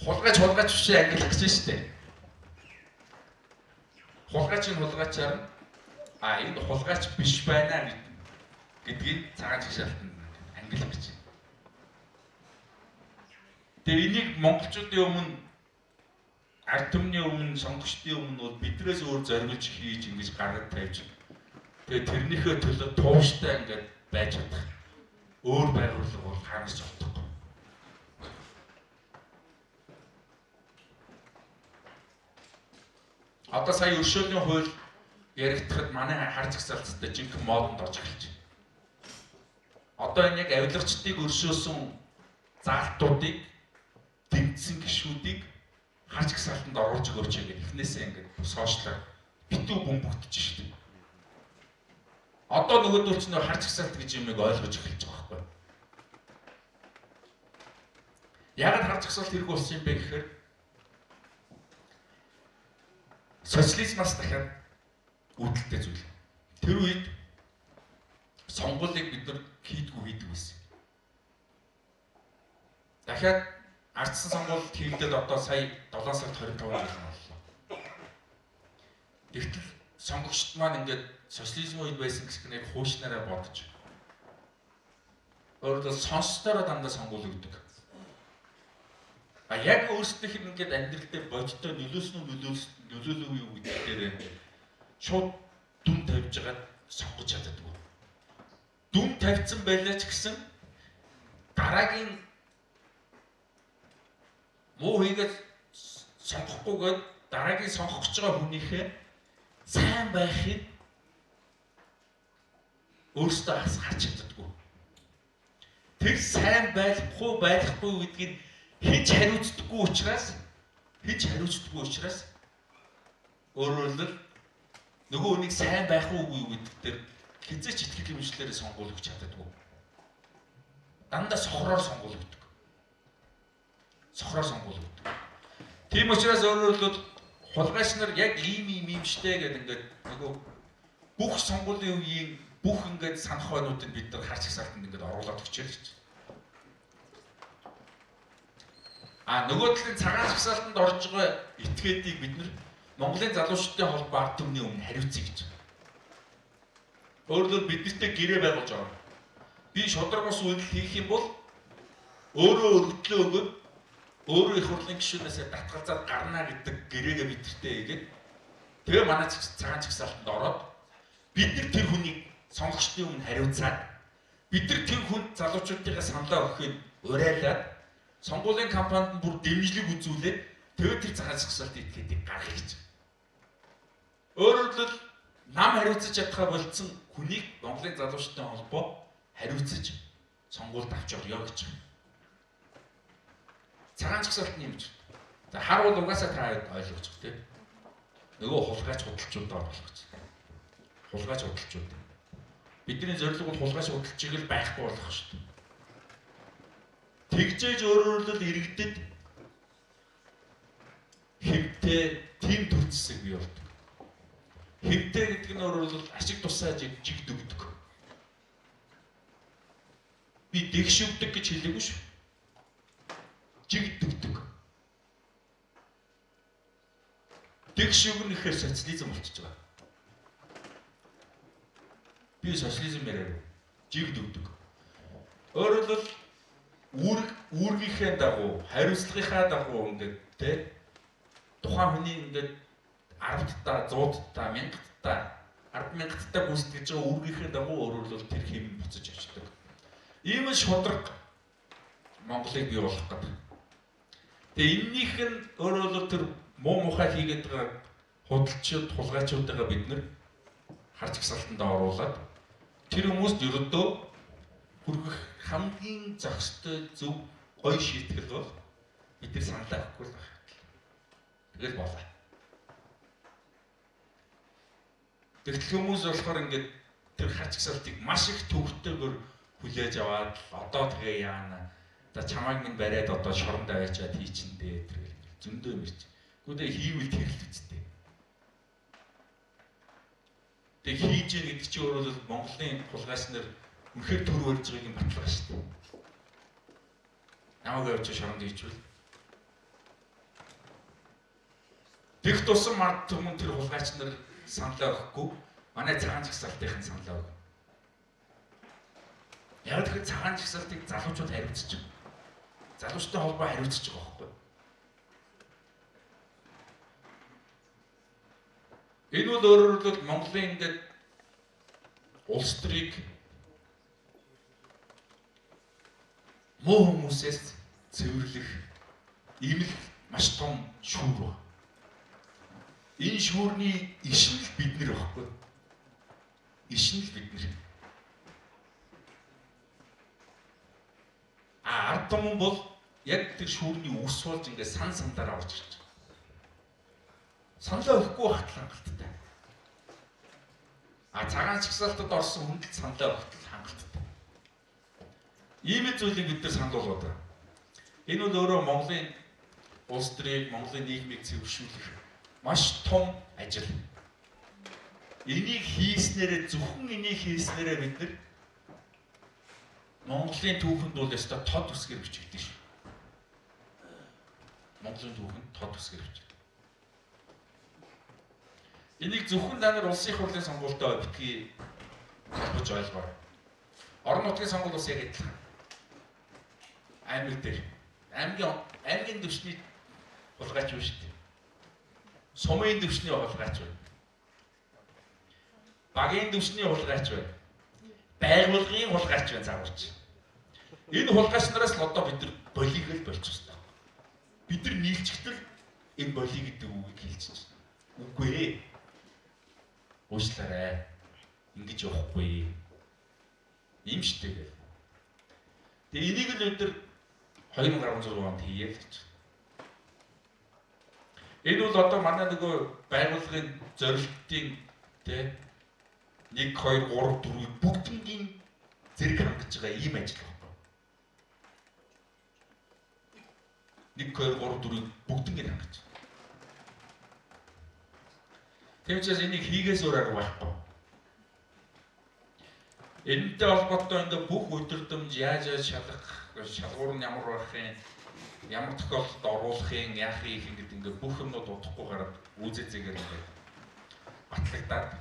Хулгайч бишээ ангилах гэж шүү дээ. Хулгайчийн хулгайчаар нь энэ хулгайч биш байна гэдгийг цагаан жагсаалтанд ангилах гэж. Тэгээ энийг монголчуудын өмнө ард түмний өмнө, сонгогчдын өмнө бол бидрээс өөр зориглож хийж ингэж гаргад тавьж тэгээ тэрнийхээ төлөө тууштай ингээд байж чадах өөр байгууллага бол хаанаас ч олдохгүй. Одоо сая өршөөлийн хууль яригдахад манай хар жагсаалттай жинхэнэ модонд орж эхэлж байна. Одоо энэ яг авилгачдыг өршөөсөн заалтуудыг дэмжсэн гишүүдийг хар жагсаалтанд оруулж өгөөч гэх эхнээсээ ингээд сошиалар битүү бөмбөгдөж шít. Одоо нөгөөдөл чинь хар жагсаалт гэж юмыг ойлгож эхэлж байгаа байхгүй. Яагаад хар жагсаалт хэрэг болсон юм бэ гэхээр социализмаас дахиад үүдэлтэй зүйл. Тэр үед сонгуулийг бид нар хийдгүү хийдэг байсан. Дахиад ардсан сонгуульд хийгдээд одоо сая 7 сард 25 жил боллоо. Тэгтэл сонгогчд маань ингээд социализм үед байсан гэсэн нэг хуучнараа бодож өөрөөр сонсдороо дандаа сонгуул өгдөг. А яг өөрсдийнх нь ингээд амьдрал дээр бодиттой нөлөөсөн үү нөлөөлөөгүй юу гэдэг дээр шууд дүн тавьж байгаад сонгож чаддаггүй. Дүн тавьсан байлаа ч гэсэн дараагийн муу хийгээд сонгохгүйгээд дараагийн сонгох гэж байгаа хүнийхээ сайн байхыг өөрсдөө харж чаддаггүй. Тэр сайн байхгүй гэдгийг Хинч хариуцдаггүй учраас өөрөөр хэлбэл нөгөө хүнийг сайн байх уу үгүй юу гэдэг дээр хэзээ ч итгэл үнэмшлээрээ сонгуул өгч чаддаггүй. Дандаа сохроор сонгуул өгдөг. Сохроор сонгуул өгдөг. Тийм учраас өөрөөр хэлбэл хулгайч нар яг ийм ийм юм штэ гэдэг ингээд нөгөө бүх сонгуулийн үеийн бүх ингээд санах ойнуудыг бид нар харц жагсаалтанд ингээд оруулаад өгчээ гэж. А нөгөө талын цагаан жагсаалтанд орж байгаа этгээдийг бид нар Монголын залуучдын холбоо ард түмний өмнө хариуцъя гэж. Өөрөөр биднэртэй гэрээ байгуулж байгаа. Би шударга ус үйлдэл хийх юм бол өөрөө өргөдлөө өгөөд өөрөө их хурлын гишүүнээсээ татгалзаад гарна гэдэг гэрээгээ бидэртэй хийгээд тэгээ манай цагаан жагсаалтанд ороод бид нар тэр хүнийг сонгогчдын өмнө хариуцаад бид нар тэр хүнд залуучуудыгаа саналаа өгөхөд уриалаад сонгуулийн кампанид нь бүр дэмжлэг үзүүлээд тэгээд тэр цагаан жагсаалтын этгээдийг гаргах гэж. Өөрөөр хэлбэл нам хариуцаж чадхаа болцсон хүнийг Монголын залуучдын холбоо хариуцаж сонгуульд авч орё гэж. Цагаан жагсаалт нь юм ч. За хар бол угаасаа та ойлгож байгаа тийм. Нөгөө хулгайч худалчуудаа оруулах гэж. Хулгайч худалчууд. Бидний зорилго бол хулгайч худалчийг л байхгүй болгох шүү дээ. Тэгжээж өөрөөр хэлбэл иргэдэд хэмтэй тийм төр зэсэг бий болдог. Хэмтэй гэдэг нь өөрөөр хэлбэл ашиг тусаа жигд өгдөг. Би дэгш өгдөг гэж хэлээгүй шүү. Жигд өгдөг. Дэгш өгнө гэхээр социализм болчихж байгаа. Би социализм яриаг. Жигд өгдөг. Өөрөөр хэлбэл үүргийнхээ дагуу, хариуцлагынхаа дагуу ингээд тэ тухайн хүний ингээд 10-таа, 100-таа, 1000-таа, 10,000-таа гүйцэтгэж байгаа үүргийнхээ дагуу өөрөөр хэлбэл тэр хэм буцаж очдог. Ийм л шударга Монголыг бий болгох гэдэг. Тэгээ эннийх нь өөрөөр хэлбэл тэр муу мухай хийгээд байгаа худалчид, хулгайчуудаа бид нэр харж жагсаалтанд оруулаад тэр хүмүүст ерөөдөө хүргэх хамгийн зохистой зөв гоё шийтгэл бол бид нар саналаа өгөхгүй л байх. Тэгэл болоо. Тэгтэл хүмүүс болохоор ингээд тэр харж жагсаалтыг маш их төвхтэйгээр хүлээж аваад одоо тэгээ яана. За чамайг минь бариад одоо шоронд аваачаад хийчин дээ тэр гэл зөндөө мэрч. Гэхдээ хийвэл тэр л үсттэй. Тэг хийж гэн гэдэг чинь өөрөөр хэлбэл Монголын хулгайч нар үнэхээр төр барьж байгааг нь баталгаа шүү дээ. Намайг явж шоронд хийчихвэл Тэг тусам ард түмэн тэр хулгайч нар саналаа өгөхгүй манай цагаан жагсаалтынх нь саналаа өгнө. Яг тэгэхээр цагаан жагсаалтыг залуучууд хариуцж байгаа. Залуучтай холбоо хариуцж байгаа байхгүй. Энэ бол өөрөөр хэлбэл Монголын ингээд улс төрийг муу хүмүүсээс цэвэрлэх ийм л маш том шүүр байна. Энэ шүүрний иш нь л бид нар байхгүй. Иш нь л бид нар. А ард түмэн бол яг тэр шүүрний үс болж ингээд сан сандаар орж ирж байгаа. Саналаа өгөхгүй байхад л хангалттай. А цагаан жагсаалтад орсон хүнд л саналаа өгөхөд хангалттай. Ийм л зүйлийг бид нар санал болгоод байгаа. Энэ бол өөрөө Монголын улс төрийг, Монголын нийгмийг цэвэршүүлэх маш том ажил. Энийг хийснээрээ зөвхөн энийг хийснээрээ бид нар Монголын түүхэнд бол ёстой тод үсгээр бичигдэн шүү. Монголын түүхэнд тод үсгээр бичигдэн. Энийг зөвхөн та нар улсын их хурлын сонгуультай битгий холбож ойлгоорой. Орон нутгийн сонгуул бас яг адилхан. Аймаг дээр аймгийн түвшний хулгайч юу шүү дээ. Сумын түвшний хулгайч байна. Багийн түвшний хулгайч байна. Байгууллагын хулгайч байна зааварч. Энэ хулгайч нараас л одоо бид нар болиг л болчих ёстой. Бид нар нийлчихтэл энэ болиг гэдэг үгийг хэлчих. Үгүй ээ. Уучлаарай. Ингэж явахгүй. Ийм штэ гэл. Тэгээ энийг л бид нар 2016 онд хийе л гэж. Энэ бол одоо манай нөгөө байгууллагын зорилтын тэ 1 2 3 4-ийг бүгднгийн зэрэг хангаж байгаа ийм ажил байхгүй. 1 2 3 4-ийг бүгднгийн хангаж. Тийм учраас энийг хийгээс өөр арга байхгүй. Энэнтэй холбоотой ингээ бүх өдөрдөмж яаж яаж шалгах, шалгуур нь ямар байх юм, ямар тохиолдолд оруулах юм, яах юм гэдэг ингээ бүх юмнууд удахгүй гараад үүзээ зэгээр ингээ батлагдаад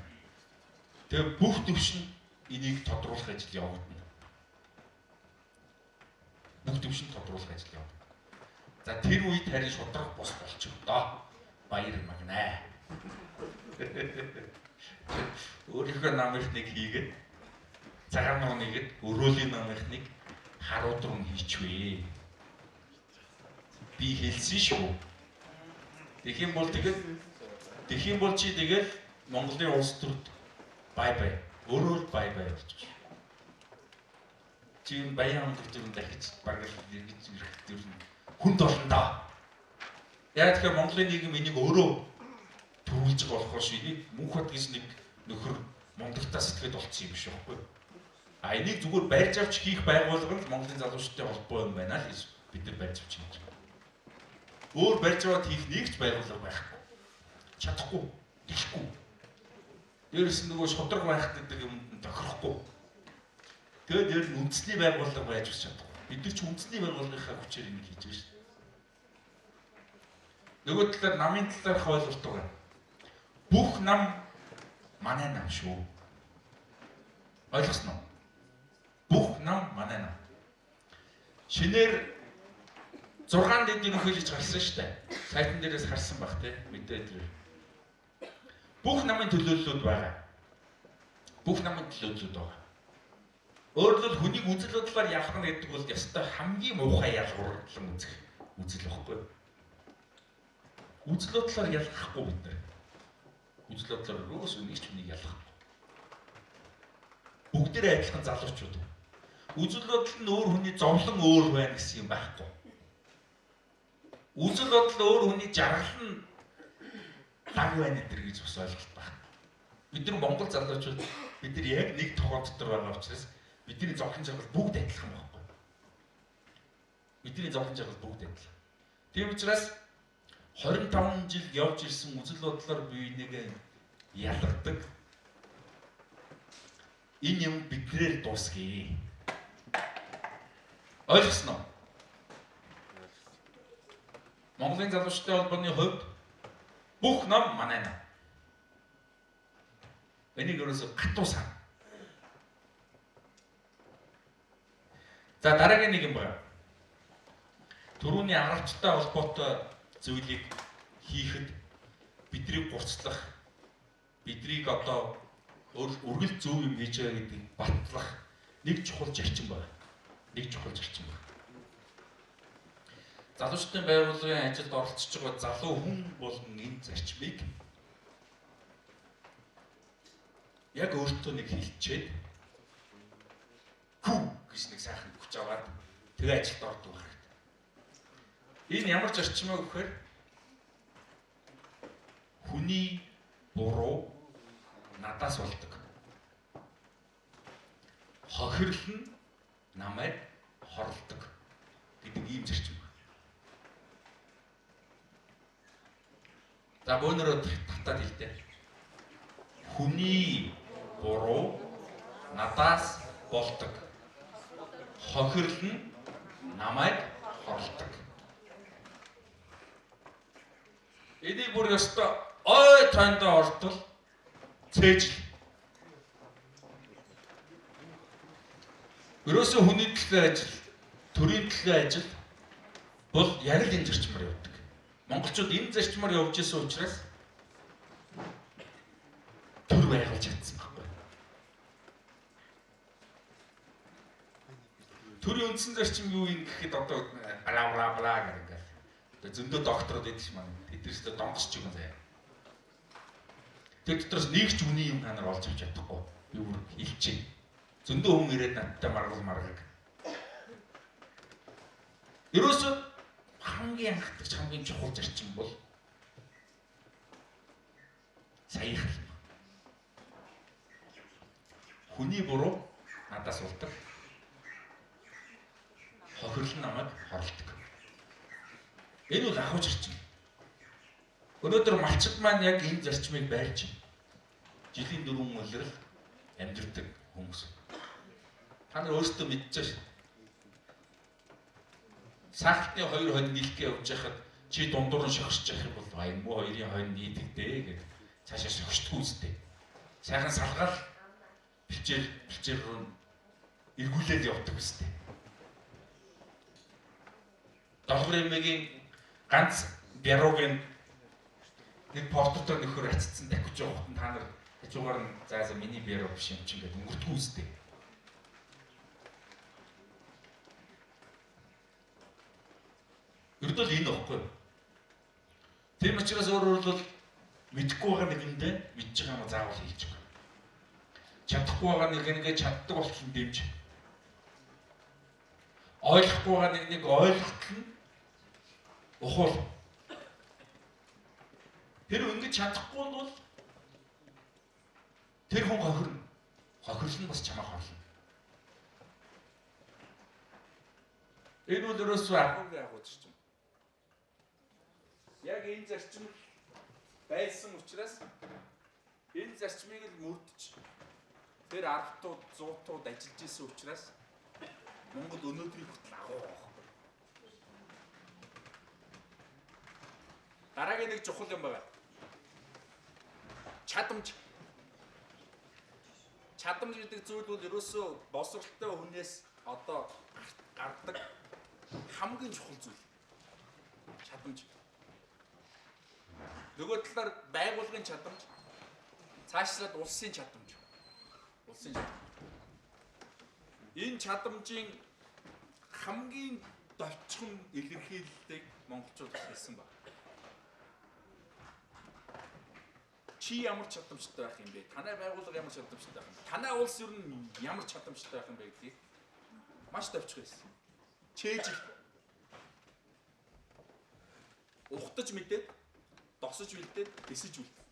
тэгээ бүх төвшин энийг тодруулах ажил явагдана. Бүх төвшин тодруулах ажил явагдана. За тэр үед харин шудраг бус болчих доо. Баяр магнаа. Өөрийнхөө намынхныг хийгээд цагаан нуу нэгэд өрөөлийн намынхныг харууд руу хийчвээ. Би хэлсэн шүү. Тэгэх юм бол тэгээд тэгэх юм бол чи тэгэл Монголын улс төрд бай бай. Өөрөө л бай бай болчих. Чи энэ баян өнгөрч юм дахиж бараг л эргэж ирэх төр хүнд болно доо. Яг тэгэхээр Монголын нийгэм энийг өөрөө төрүүлж байгаа болохоор шүү. Энийг Мөнхбат гэж нэг нөхөр мундагтаа сэтгэхэд болцсон юм биш байхгүй. А энийг зүгээр барьж авч хийх байгууллага нь Монголын залуучдын холбоо юм байна л гэж бид нар барьж авч хийж байгаа. Өөр барьж аваад хийх нэг ч байгууллага байхгүй. Чадахгүй, тэхгүй. Дээрээс нь нөгөө шудраг байх гэдэг юмд нь тохирохгүй. Тэгээд дээр нь үндэсний байгууллага байж бас чадахгүй. Бид нар ч үндэсний байгууллагынхаа хүчээр энийг хийж байгаа шүү дээ. Нөгөө талаар намын талаарх ойлголт байгаа. Бүх нам манай нам шүү. Ойлгосноо? Бүх нам манай нам. Шинээр 6 дэд ерөнхийлөгч гарсан шүү дээ. Сайтан дээрээс харсан баг те мэдээ дээр. Бүх намын төлөөллүүд байгаа. Бүх намын төлөөллүүд байгаа. Өөрөлдөл хүнийг үзэл бодлоор ялгана гэдэг бол ёстой хамгийн муухай ялгуурлан үзэх үзэл байхгүй. Үзэл бодлоор ялгахгүй бид нар. Үзэл бодлоор рөөс үнийг ч үнийг ялгахгүй. Бүгдээрээ адилхан залуучууд. Үзэл бодол нь өөр хүний зовлон өөр байна гэсэн юм байхгүй. Үзэл бодол өөр хүний жаргал нь лаг байна энэ гэж бас ойлголт байхгүй. Бид нар Монгол залуучууд бид нар яг нэг тогоон дотор байгаа учраас бидний зовлон жаргал бүгд адилхан байхгүй. Бидний зовлон жаргал бүгд адилхан. Тийм учраас 25 жил явж ирсэн үзэл бодлоор биенийгээ ялгадаг энэ юм биднээр дуусгая. Ойлгосноо? Монголын залуучдын холбооны хувьд бүх нам манай нам. Энийг ерөөсө гатуу сан. За дараагийн нэг юм байна. Төрүүний агавчтай холбоотой зүйлийг хийхэд бидрийг гурцлах, бидрийг одоо үргэлж зөв юм хийж байгаа гэдгийг батлах нэг чухал зарчим байна. Нэг чухал зарчим байна. Залуучдын байгууллагын ажилд оролцож байгаа залуу хүн болгон энэ зарчмыг яг өөртөө нэг хэлчихэд хүү гэж нэг сайхан хүч аваад тэгээ ажилд ордог хэрэгтэй. Энэ ямар зарчим вэ гэхээр хүний буруу надаас болдог. Хохирол нь намайг хорлдог гэдэг ийм зарчим. За бөөнөрөө татаад хэлдэ. Хүний буруу надаас болдог. Хохирол нь намайг хорлдог. Энийг бүр ёстой ой танд ортол цээжл. Ерөөсөө хүний төлөө ажил, төрийн төлөө ажил бол яг л энэ зарчмаар явдаг. Монголчууд энэ зарчмаар явж исэн учраас төр байгуулж чадсан байхгүй. Төрийн үндсэн зарчим юу юм гэхэд одоо бла бла бла гэх ингээл. Одоо зөндөө докторууд байдаг ш маань. Тэд нар ч донгосч юм заяа. Тэр дотроос нэг ч үний юм та нар олж авч чадахгүй. Би бүр хэлчихье. Зөндөө хүн ирээд надтай маргал маргаг. Ерөөсөө хамгийн анхдагч хамгийн чухал зарчим бол саяхан. Хүний буруу надаас болдог. Хохирол намайг хорлдог. Энэ бол агуу зарчим. Өнөөдөр малчид маань яг энэ зарчмыг байрч жилийн 4 улирал амьдардаг хүмүүс. Та нар өөрсдөө мэдчихэж шээ. Сахалтны хоёр хонь нийлхээ явж байхад чи дундуур нь шогсож явах юм бол ая муу хоёрын хонь нийлэгдээ гэд цаашаа шогсдгүй үстэй. Сайхан салгаал бэлчээр рүү эргүүлээд явдаг үстэй. Долгор эмээгийн ганц бяругийн нэг портотоор нөхөр ачицсан дахиж явахад та нар хажуугаар нь за миний бяруу биш юм чинь гэдэг өнгөрдгөө үстэй. Ердөө л энэ ихгүй. Тийм учраас өөрөөр бол мэдэхгүй байгаа нэгэндээ мэдж байгаа юм заавал хэлж өгнө. Чадахгүй байгаа нэгнгээ чаддаг болтол нь дэмж. Ойлгохгүй байгаа нэгнийг ойлгоход нь ухуул. Тэр ингэж чадахгүй бол тэр хүн хохирно. Хохирол нь бас чамаа хорлоно. Энэ бол ерөөсөө агуугийн агуу зарчим. Яг энэ зарчим байсан учраас энэ зарчмыг л мөрдөж тэр 10-тууд 100-тууд ажиллаж исэн учраас Монгол өнөөдрийг хүртэл агуу байхгүй. Дараагийн нэг чухал юм байна. Чадамж. Чадамж гэдэг зүйл бол ерөөсөө босролтой хүнээс одоо гардаг хамгийн чухал зүйл. Чадамж. Нөгөө талаар байгууллагын чадамж, цаашлаад улсын чадамж. Улсын чадамж. Энэ чадамжийн хамгийн довчхон илэрхийлэлтийг монголчууд хэлсэн баг. Чи ямар чадамжтай байх юм бэ? Танай байгууллага ямар чадамжтай байх юм бэ? Танай улс ер нь ямар чадамжтай байх юм бэ гэдгийг маш товчхон хэлсэн. Чэйжил. Ухтаж мэдээд, досож үлдээд, тэсэж үлдээд.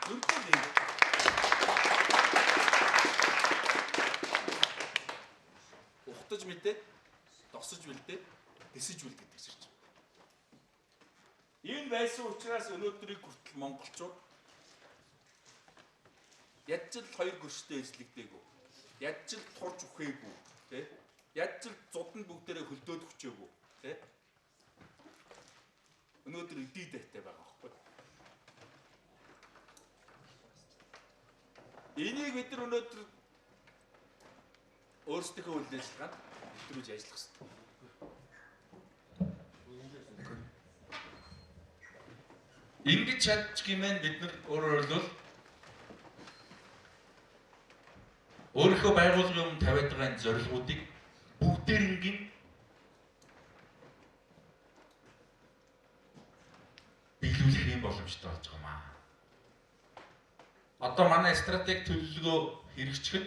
Нүрдээ юм. Ухтаж мэдээд, досож үлдээд, тэсэж үлдээд гэдэг зэрэг. Энэ байсан учраас өнөөдрийг хүртэл монголчууд ядч л хоёр гөрштэй эзлэгдээгүй. Ядч л турж үхээгүй, тэ? Ядч л зуданд бүгдээрээ хөлдөөд хүчээгүй, тэ? Өнөөдөр эдий дайтай байгаа байхгүй. Энийг бид нар өнөөдөр өөрсдийнхөө үйл ажиллагаанд нэвтрүүлж ажиллах хэрэгтэй. Ингэж чадчих гэмээр бид нар өөрөөр хэлбэл өөрийнхөө байгууллагын өмнө тавиад байгаа энэ зорилгоудыг бүгдээрингийн биелүүлэх юм боломжтой болж байгаа юм аа. Одоо манай стратеги төлөвлөгөө хэрэгжихэд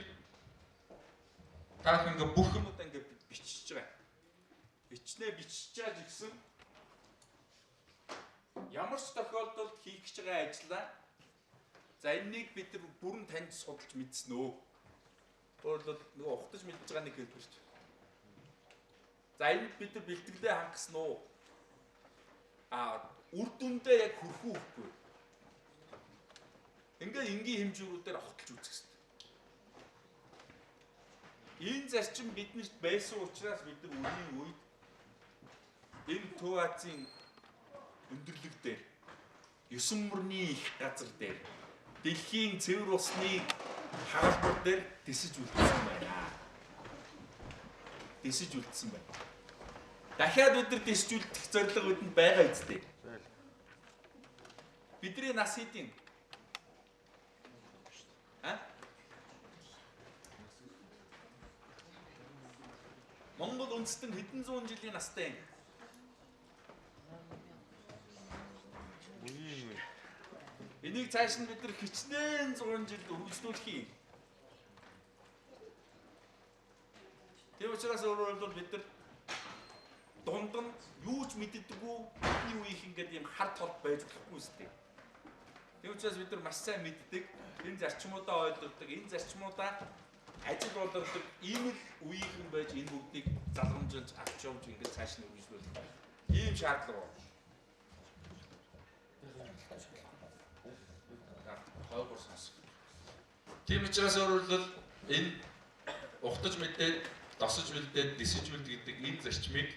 та бүхэн ингээ бүх юмудаа ингээ бичиж байгаа. Бичнэ бичиж байгаа гэсэн ямар ч тохиолдолд хийх гэж байгаа ажлаа за энэнийг бид нар бүрэн таньж судалж мэдсэн өө. Өөрөлдөл нөгөө ухтаж мэдж байгаа нэг хэлбэрч. За энд бид нар бэлтгэлээ хангасан уу? А үр дүндээ яг хүрэх үү үгүй. Ингээ энгийн хэмжүүрүүдээр огтлж үзэх хэрэгтэй. Энэ зарчим биднэрт байсан учраас бид нар үеийн үед энэ Төв Азийн өндөрлөг дээр 9 мөрний их газар дээр дэлхийн цэвэр усны хагалбар дээр тэсэж үлдсэн байна. Тэсэж үлдсэн байна. Дахиад бид нар тэсэж үлдэх зорилго бидэнд байгаа үстэй. Бидний нас хэдийн? А? Монгол үндэстэн хэдэн зуун жилийн настай юм? Энийг цааш нь бид нар хичнээн 100 жил үргэлжлүүлэх юм. Тийм учраас өөрөөр хэлбэл бид нар дунд нь юу ч мэддэггүй бидний үеийнх ингээд ийм хар толд байж болохгүй үстэй. Тийм учраас бид нар маш сайн мэддэг, энэ зарчмуудаа ойлгодог, энэ зарчмуудаа ажил болгодог ийм л үеийнхэн байж энэ бүгдийг залгамжилж авч явж ингээд цааш нь үргэлжлүүлэх ийм шаардлага байна. Хойгоор сонсох. Тийм учраас өөрөөр хэлбэл энэ ухтаж мэдээд, досож үлдээд, нисэж үлд гэдэг энэ зарчмыг